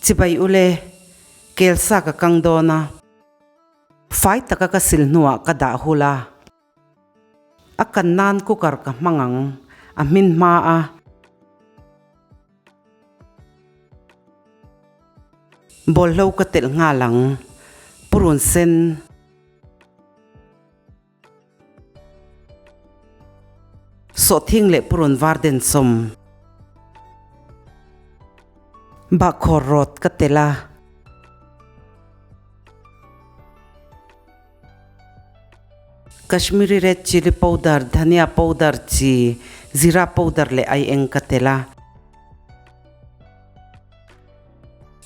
Chibai ule, kel sa ka kang dawn a. Fai taka ka sil hnuah ka dah hul a. A kan nan cooker ka hmang ang, a hmin hma a. Bawlhlo ka telh nghal ang, purun sen. Sawhthing leh purun var den sawm. Bahkhawr rawt ka telh a. Kashmiri red chilli powder, dhania powder chi, zira powder leh aieng ka telh a.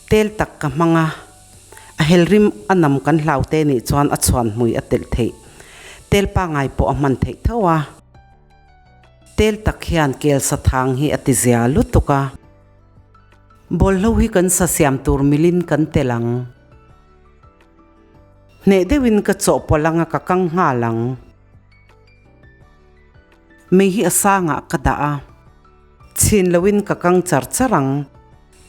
Tel tak ka hmang a, a helrim a nam kan hlau te nih chuan a chhuan hmui a telh theih. Tel pangai pawh a hman theih tho a. Tel tak hian kel sa thang hi a ti zia lutuk a. Bawlhlo hi kan sa siam tur milin kan tel ang. Hneh deuhin ka chawhpawlh anga ka kang nghal ang. Mei hi a sangah ka dah a. Chhin loin ka kang char char ang.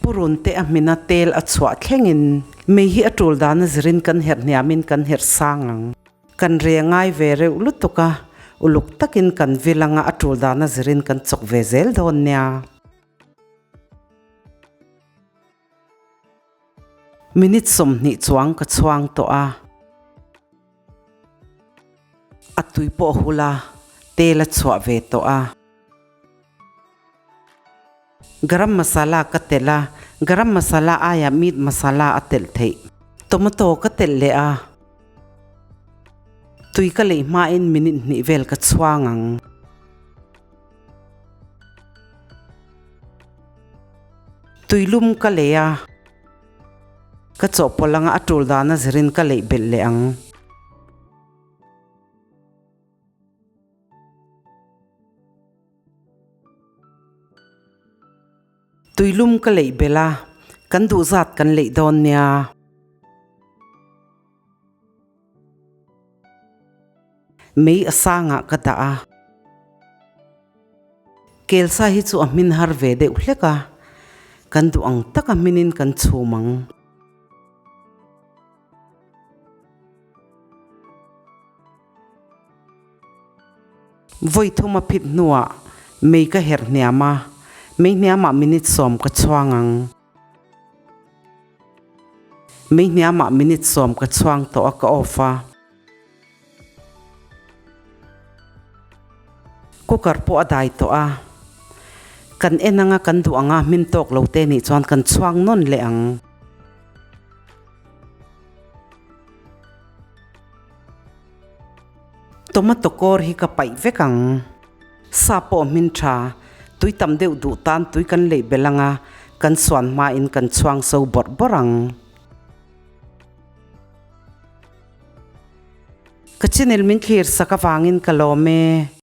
Purun te a hmina tel a chhuah thlengin mei hi a tul dan a zirin kan herh hniamin kan herh sang ang. Kan re ngai ve reuh lutuk a, uluk takin kan vil anga a tul dan a zirin kan chawk ve zel dawn nia. Minute 20 chuang ka chhuang tawh a. A tui pawh hul a, tel a chhuah ve tawh a. Garam masala ka telh a, garam masala aiah meat masala a telh theih. Tomato ka telh leh a, tui ka leih hmain minute hnih vel ka chhuang ang. Tui lum ka lei a, ka chawhpawlh anga a tul dana zirin ka leih belh leh ang. Tuilum ka leih belh a, kan duh zat kan leih dawn nia. Mei a sangah ka dah a. Kelsa hi chu a hmin har ve deuh hlek a, kan duh ang taka hminin kan chhum ang. Vawi thum a phit hnuah mei ka herh hniam a, mei hniamah minute 10 ka chhuang ang. Mei hniamah minute 10 ka chhuang tawh a ka off a. Cooker pawh a dai tawh a, kan en anga kan duh anga hmin tawk lo te nih chuan kan chhuang nawn leh ang. Tomato kawr hi ka paih vek ang. Sa pawh hmin tha, tui tam deuh duh tan tui kan leih belh anga kan suan hmain kan chhuang so bawrh bawrh ang. Ka channel min thlir sak avangin ka lawm e.